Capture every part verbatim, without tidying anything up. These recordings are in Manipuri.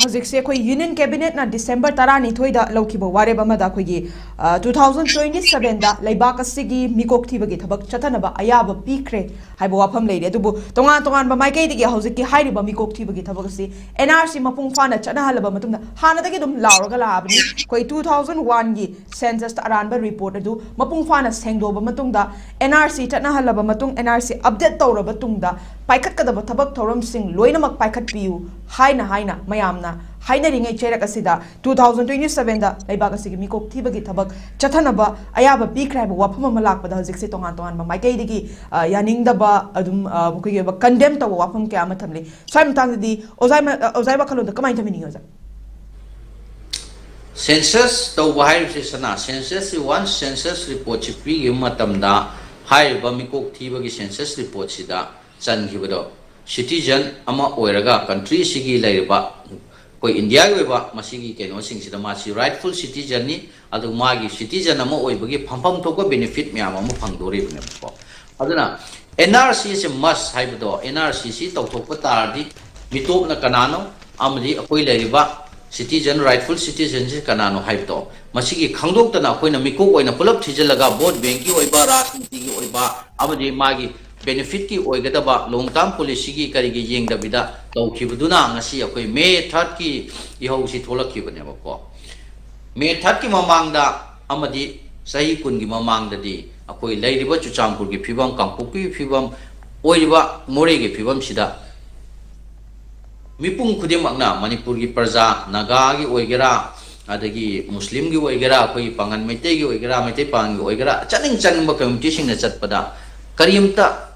ꯍꯧꯖꯤꯛꯁꯦ ꯑꯩꯈꯣꯏ ꯌꯨꯅꯤꯌꯟ ꯀꯦꯕꯤꯅꯦꯠꯅ ꯗꯤꯁꯦꯝꯕꯔ ꯇꯔꯥꯅꯤꯊꯣꯏꯗ ꯂꯧꯈꯤꯕ ꯋꯥꯔꯦꯞ ꯑꯃꯗ ꯑꯩꯈꯣꯏꯒꯤ ꯇꯨ ꯊꯥꯎꯖꯟ ꯇ꯭ꯋꯦꯟꯇꯤ ꯁꯚꯦꯟꯗ ꯂꯩꯕꯥꯛ ꯑꯁꯤꯒꯤ ꯃꯤꯀꯣꯛ ꯊꯤꯕꯒꯤ ꯊꯕꯛ ꯆꯠꯊꯅꯕ ꯑꯌꯥꯕ ꯄꯤꯈ꯭ꯔꯦ ꯍꯥꯏꯕ ꯋꯥꯐꯝ ꯂꯩꯔꯤ꯫ ꯑꯗꯨꯕꯨ ꯇꯣꯉꯥꯟ ꯇꯣꯉꯥꯟꯕ ꯃꯥꯏꯀꯩꯗꯒꯤ ꯍꯧꯖꯤꯛꯀꯤ ꯍꯥꯏꯔꯤꯕ ꯃꯤꯀꯣꯛ ꯊꯤꯕꯒꯤ ꯊꯕꯛ ꯑꯁꯤ ꯑꯦꯟ ꯑꯥꯔ ꯁꯤ ꯃꯄꯨꯡ ꯐꯥꯅ ꯆꯠꯅꯍꯜꯂꯕ ꯃꯇꯨꯡꯗ, ꯍꯥꯟꯅꯗꯒꯤ ꯑꯗꯨꯝ ꯂꯥꯎꯔꯒ ꯂꯥꯛꯑꯕꯅꯤ, ꯑꯩꯈꯣꯏ ꯇꯨ ꯊꯥꯎꯖꯟ ꯋꯥꯟꯒꯤ ꯁꯦꯟꯁꯁꯇ ꯑꯔꯥꯟꯕ ꯔꯤꯄꯣꯔꯠ ꯑꯗꯨ ꯃꯄꯨꯡ ꯐꯥꯅ ꯁꯦꯡꯗꯣꯛꯑꯕ ꯃꯇꯨꯡꯗ, ꯑꯦꯟ ꯑꯥꯔ ꯁꯤ ꯆꯠꯅꯍꯜꯂꯕ ꯃꯇꯨꯡ, ꯑꯦꯟ ꯑꯥꯔ ꯁꯤ ꯑꯞꯗꯦꯠ ꯇꯧꯔꯕ ꯇꯨꯡꯗ ꯄꯥꯏꯈꯠꯀꯗꯕ ꯊꯕꯛ ꯊꯧꯔꯝꯁꯤꯡ ꯂꯣꯏꯅꯃꯛ ꯄꯥꯏꯈꯠꯄꯤꯌꯨ ꯍꯥꯏꯅ ꯍꯥꯏꯅ ꯃꯌꯥꯝꯅ ꯍꯥꯏꯅꯔꯤꯉꯩ ꯆꯩꯔꯛ ꯑꯁꯤꯗ ꯇꯨ ꯊꯥꯎꯖꯟ ꯇ꯭ꯋꯦꯟꯇꯤ ꯁꯚꯦꯟꯗ ꯂꯩꯕꯥꯛ ꯑꯁꯤꯒꯤ ꯃꯤꯀꯣꯛ ꯊꯤꯕꯒꯤ ꯊꯕꯛ ꯆꯠꯊꯅꯕ ꯑꯌꯥꯕ ꯄꯤꯈ꯭ꯔꯦ ꯍꯥꯏꯕ ꯋꯥꯐꯝ ꯑꯃ ꯂꯥꯛꯄꯗ ꯍꯧꯖꯤꯛꯁꯦ ꯇꯣꯉꯥꯟ ꯇꯣꯉꯥꯟꯕ ꯃꯥꯏꯀꯩꯗꯒꯤ, ꯑ, ꯌꯥꯅꯤꯡꯗꯕ ꯑꯗꯨꯝ, ꯑ, ꯃꯈꯣꯏꯒꯤ ꯑꯣꯏꯕ ꯀꯟꯗꯦꯝ ꯇꯧꯕ ꯋꯥꯐꯝ ꯀꯌꯥ ꯑꯃ ꯊꯝꯂꯤ꯫ ꯁ꯭ꯋꯥꯏ ꯃꯇꯥꯡꯗꯗꯤ ꯑꯣꯖꯥ ꯃ-, ꯑ, ꯑꯣꯖꯥ ꯋꯥꯈꯜꯂꯣꯟꯗ ꯀꯃꯥꯏꯅ ꯊꯝꯕꯤꯅꯤꯡꯉꯤ ꯑꯣꯖꯥ? ꯁꯦꯟꯁꯁ ꯇꯧꯕ ꯍꯥꯏꯔꯤꯕꯁꯤ ꯁꯅꯥ, census ꯁꯤ ꯋꯥꯟꯁ ꯁꯦꯟꯁꯁ ꯔꯤꯄꯣꯔꯠꯁꯤ ꯄꯤꯈꯤꯕ ꯃꯇꯝꯗ ꯍꯥꯏꯔꯤꯕ ꯃꯤꯀꯣꯛ ꯊꯤꯕꯒꯤ ꯁꯦꯟꯁꯁ ꯔꯤꯄꯣꯔꯠꯁꯤꯗ ꯆꯟꯈꯤꯕꯗꯣ, ꯁꯤꯇꯤꯖꯟ ꯑꯃ ꯑꯣꯏꯔꯒ ꯀꯟꯇ꯭ꯔꯤ ꯑꯁꯤꯒꯤ ꯂꯩꯔꯤꯕ ꯑꯩꯈꯣꯏ ꯏꯟꯗꯤꯌꯥꯒꯤ ꯑꯣꯏꯕ ꯃꯁꯤꯒꯤ ꯀꯩꯅꯣꯁꯤꯡꯁꯤꯗ ꯃꯥꯁꯤ ꯔꯥꯏꯠꯐꯨꯜ ꯁꯤꯇꯤꯖꯟꯅꯤ꯫ ꯑꯗꯨ ꯃꯥꯒꯤ ꯁꯤꯇꯤꯖꯟ ꯑꯃ ꯑꯣꯏꯕꯒꯤ ꯐꯪꯐꯝ ꯊꯣꯛꯄ ꯕꯦꯅꯤꯐꯤꯠ ꯃꯌꯥꯝ ꯑꯃ ꯐꯪꯗꯣꯔꯤꯕꯅꯦꯕꯀꯣ꯫ ꯑꯗꯨꯅ ꯑꯦꯟ ꯑꯥꯔ ꯁꯤ ꯁꯤ ꯃꯁ ꯍꯥꯏꯕꯗꯣ, ꯑꯦꯟ ꯑꯥꯔ ꯁꯤ ꯁꯤ ꯇꯧꯊꯣꯛꯄ ꯇꯥꯔꯗꯤ ꯃꯤꯇꯣꯞꯅ ꯀꯅꯥꯅꯣ ꯑꯃꯗꯤ ꯑꯩꯈꯣꯏ ꯂꯩꯔꯤꯕ ꯁꯤꯇꯤꯖꯟ, ꯔꯥꯏꯠꯐꯨꯜ ꯁꯤꯇꯤꯖꯟꯁꯤ ꯀꯅꯥꯅꯣ ꯍꯥꯏꯕꯗꯣ, ꯃꯁꯤꯒꯤ ꯈꯪꯗꯣꯛꯇꯅ ꯑꯩꯈꯣꯏꯅ ꯃꯤꯀꯣꯛ ꯑꯣꯏꯅ ꯄꯨꯂꯞ ꯊꯤꯖꯤꯜꯂꯒ ꯚꯣꯠ ꯕꯦꯡꯀꯤ ꯑꯣꯏꯕ, ꯔꯥꯖꯅꯤꯇꯤꯒꯤ ꯑꯣꯏꯕ ꯑꯃꯗꯤ ꯃꯥꯒꯤ ꯕꯦꯅꯤꯐꯤꯠꯀꯤ ꯑꯣꯏꯒꯗꯕ ꯂꯣꯡ ꯇꯥꯔꯝ ꯄꯣꯂꯤꯁꯤꯒꯤ ꯀꯔꯤꯒꯤ ꯌꯦꯡꯗꯕꯤꯗ ꯇꯧꯈꯤꯕꯗꯨꯅ ꯉꯁꯤ ꯑꯩꯈꯣꯏ ꯃꯦ ꯊꯥꯔꯠꯀꯤ ꯏꯍꯧꯁꯤ ꯊꯣꯛꯂꯛꯈꯤꯕꯅꯦꯕꯀꯣ꯫ ꯃꯦ ꯊꯥꯔꯠꯀꯤ ꯃꯃꯥꯡꯗ ꯑꯃꯗꯤ ꯆꯍꯤ ꯀꯨꯟꯒꯤ ꯃꯃꯥꯡꯗꯗꯤ ꯑꯩꯈꯣꯏ ꯂꯩꯔꯤꯕ ꯆꯨꯔꯆꯥꯟꯄꯨꯔꯒꯤ ꯐꯤꯕꯝ, ꯀꯥꯡꯄꯣꯛꯄꯤꯒꯤ ꯐꯤꯕꯝ, ꯑꯣꯏꯔꯤꯕ ꯃꯣꯔꯦꯒꯤ ꯐꯤꯕꯝꯁꯤꯗ ꯃꯤꯄꯨꯝ ꯈꯨꯗꯤꯡꯃꯛꯅ, ꯃꯅꯤꯄꯨꯔꯒꯤ ꯄ꯭ꯔꯖꯥ, ꯅꯥꯒꯥꯒꯤ ꯑꯣꯏꯒꯦꯔꯥ, ꯑꯗꯒꯤ ꯃꯨꯁꯂꯤꯝꯒꯤ ꯑꯣꯏꯒꯦꯔꯥ, ꯑꯩꯈꯣꯏꯒꯤ ꯄꯥꯉꯟ ꯃꯩꯇꯩꯒꯤ ꯑꯣꯏꯒꯦꯔꯥ, ꯃꯩꯇꯩ ꯄꯥꯉꯟꯒꯤ ꯑꯣꯏꯒꯦꯔꯥ, ꯆꯠꯅꯤꯡ ꯆꯠꯅꯤꯡꯕ ꯀꯝꯃ꯭ꯌꯨꯅꯤꯇꯤꯁꯤꯡꯅ ꯆꯠꯄꯗ ꯀꯔꯤꯝꯇ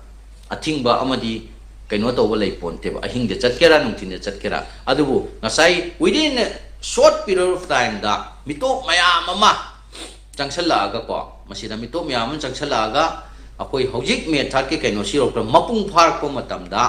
ꯑꯊꯤꯡꯕ ꯑꯃꯗꯤ ꯀꯩꯅꯣ ꯇꯧꯕ ꯂꯩ ꯄꯣꯟꯇꯦꯕ, ꯑꯍꯤꯡꯗ ꯆꯠꯀꯦꯔꯥ ꯅꯨꯡꯊꯤꯟꯗ ꯆꯠꯀꯦꯔꯥ꯫ ꯑꯗꯨꯕꯨ ꯉꯁꯥꯏ within a short period of time ꯗ ꯃꯤꯇꯣꯞ ꯃꯌꯥꯝ ꯑꯃ ꯆꯪꯁꯜꯂꯛꯑꯒꯀꯣ, ꯃꯁꯤꯗ ꯃꯤꯇꯣꯞ ꯃꯌꯥꯝ ꯑꯃ ꯆꯪꯁꯜꯂꯛꯑꯒ ꯑꯩꯈꯣꯏ ꯍꯧꯖꯤꯛ ꯃꯦ ꯊꯥꯔꯠꯀꯤ ꯀꯩꯅꯣꯁꯤ ꯌꯧꯔꯛꯄꯗ ꯃꯄꯨꯡ ꯐꯥꯔꯛꯄ ꯃꯇꯝꯗ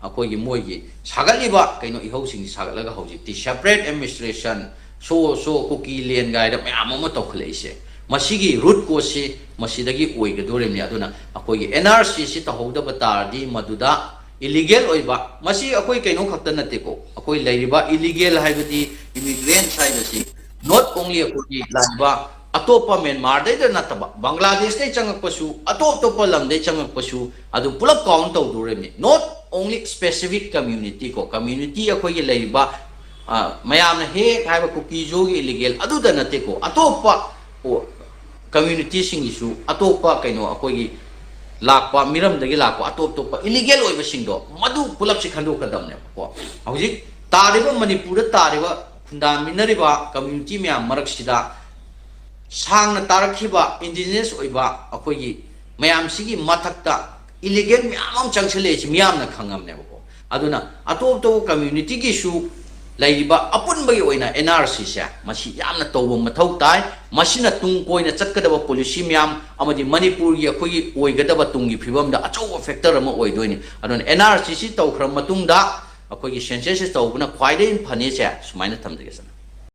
ꯑꯩꯈꯣꯏꯒꯤ ꯃꯣꯏꯒꯤ ꯁꯥꯒꯠꯂꯤꯕ ꯀꯩꯅꯣ ꯏꯍꯧꯁꯤꯡꯁꯤ ꯁꯥꯒꯠꯂꯒ ꯍꯧꯖꯤꯛꯇꯤ separate administration, so so ꯀꯨꯀꯤ ꯂꯦꯟ ꯒꯥꯏꯗ ꯃꯌꯥꯝ ꯑꯃ ꯇꯧꯈꯠꯂꯛꯏꯁꯦ, ꯃꯁꯤꯒꯤ root cause ꯁꯤ ꯃꯁꯤꯗꯒꯤ ꯑꯣꯏꯒꯗꯣꯔꯤꯕꯅꯤ꯫ ꯑꯗꯨꯅ ꯑꯩꯈꯣꯏꯒꯤ ꯑꯦꯟ ꯑꯥꯔ ꯁꯤ ꯁꯤ ꯇꯧꯍꯧꯗꯕ ꯇꯥꯔꯗꯤ ꯃꯗꯨꯗ ꯏꯂꯤꯒꯦꯜ ꯑꯣꯏꯕ, ꯃꯁꯤ ꯑꯩꯈꯣꯏ ꯀꯩꯅꯣ ꯈꯛꯇ ꯅꯠꯇꯦꯀꯣ, ꯑꯩꯈꯣꯏ ꯂꯩꯔꯤꯕ ꯏꯂꯤꯒꯦꯜ ꯍꯥꯏꯕꯗꯤ ꯏꯃꯤꯒ꯭ꯔꯦꯟꯁ ꯍꯥꯏꯕꯁꯤ not only ꯑꯩꯈꯣꯏꯒꯤ ꯂꯥꯛꯏꯕ ꯑꯇꯣꯞꯄ ꯃ꯭ꯌꯥꯟꯃꯥꯔꯗꯩꯗ ꯅꯠꯇꯕ, ꯕꯪꯒ꯭ꯂꯥꯗꯦꯁꯇꯩ ꯆꯪꯉꯛꯄꯁꯨ, ꯑꯇꯣꯞ ꯑꯇꯣꯞꯄ ꯂꯝꯗꯩ ꯆꯪꯉꯛꯄꯁꯨ ꯑꯗꯨ ꯄꯨꯂꯞ ꯀꯥꯎꯟ ꯇꯧꯗꯣꯔꯤꯕꯅꯤ꯫ Not only specific community ꯀꯣ, ꯀꯝꯃ꯭ꯌꯨꯅꯤꯇꯤ ꯑꯩꯈꯣꯏꯒꯤ ꯂꯩꯔꯤꯕ, ꯑ, ꯃꯌꯥꯝꯅ ꯍꯦꯛ ꯍꯥꯏꯕ ꯀꯨꯀꯤꯖꯣꯒꯤ ꯏꯂꯤꯒꯦꯜ ꯑꯗꯨꯗ ꯅꯠꯇꯦꯀꯣ, ꯑꯇꯣꯞꯄ, ꯑꯣ, ꯀꯝꯃ꯭ꯌꯨꯅꯤꯇꯤꯁꯤꯡꯒꯤꯁꯨ, ꯑꯇꯣꯞꯄ ꯀꯩꯅꯣ ꯑꯩꯈꯣꯏꯒꯤ ꯂꯥꯛꯄ, ꯃꯤꯔꯝꯗꯒꯤ ꯂꯥꯛꯄ ꯑꯇꯣꯞ ꯑꯇꯣꯞꯄ ꯏꯂꯤꯒꯦꯜ ꯑꯣꯏꯕꯁꯤꯡꯗꯣ, ꯃꯗꯨ ꯄꯨꯂꯞꯁꯤ ꯈꯟꯗꯣꯛꯀꯗꯕꯅꯦꯕꯀꯣ꯫ ꯍꯧꯖꯤꯛ ꯇꯥꯔꯤꯕ, ꯃꯅꯤꯄꯨꯔꯗ ꯇꯥꯔꯤꯕ, ꯈꯨꯟꯗꯥꯃꯤꯟꯅꯔꯤꯕ ꯀꯝꯃ꯭ꯌꯨꯅꯤꯇꯤ ꯃꯌꯥꯝ ꯃꯔꯛꯁꯤꯗ ꯁꯥꯡꯅ ꯇꯥꯔꯛꯈꯤꯕ ꯏꯟꯗꯤꯖꯤꯅꯁ ꯑꯣꯏꯕ ꯑꯩꯈꯣꯏꯒꯤ ꯃꯌꯥꯝꯁꯤꯒꯤ ꯃꯊꯛꯇ ꯏꯂꯤꯒꯦꯜ ꯃꯌꯥꯝ ꯑꯃ ꯆꯪꯁꯤꯜꯂꯛꯏꯁꯤ ꯃꯤꯌꯥꯝꯅ ꯈꯪꯉꯝꯅꯦꯕꯀꯣ꯫ ꯑꯗꯨꯅ ꯑꯇꯣꯞ ꯑꯇꯣꯞꯄ ꯀꯝꯃ꯭ꯌꯨꯅꯤꯇꯤꯒꯤꯁꯨ ꯂꯩꯔꯤꯕ ꯑꯄꯨꯟꯕꯒꯤ ꯑꯣꯏꯅ ꯑꯦꯟ ꯑꯥꯔ ꯁꯤꯁꯦ ꯃꯁꯤ ꯌꯥꯝꯅ ꯇꯧꯕ ꯃꯊꯧ ꯇꯥꯏ꯫ ꯃꯁꯤꯅ ꯇꯨꯡ ꯀꯣꯏꯅ ꯆꯠꯀꯗꯕ ꯄꯣꯂꯤꯁꯤ ꯃꯌꯥꯝ ꯑꯃꯗꯤ ꯃꯅꯤꯄꯨꯔꯒꯤ ꯑꯩꯈꯣꯏꯒꯤ ꯑꯣꯏꯒꯗꯕ ꯇꯨꯡꯒꯤ ꯐꯤꯕꯝꯗ ꯑꯆꯧꯕ ꯐꯦꯛꯇꯔ ꯑꯃ ꯑꯣꯏꯗꯣꯏꯅꯤ꯫ ꯑꯗꯨꯅ ꯑꯦꯟ ꯑꯥꯔ ꯁꯤꯁꯤ ꯇꯧꯈ꯭ꯔ ꯃꯇꯨꯡꯗ ꯑꯩꯈꯣꯏꯒꯤ ꯁꯦꯟꯁꯁꯁꯤ ꯇꯧꯕꯅ ꯈ꯭ꯋꯥꯏꯗꯒꯤ ꯐꯅꯤꯁꯦ ꯁꯨꯃꯥꯏꯅ ꯊꯝꯖꯒꯦ ꯁꯥꯔ꯫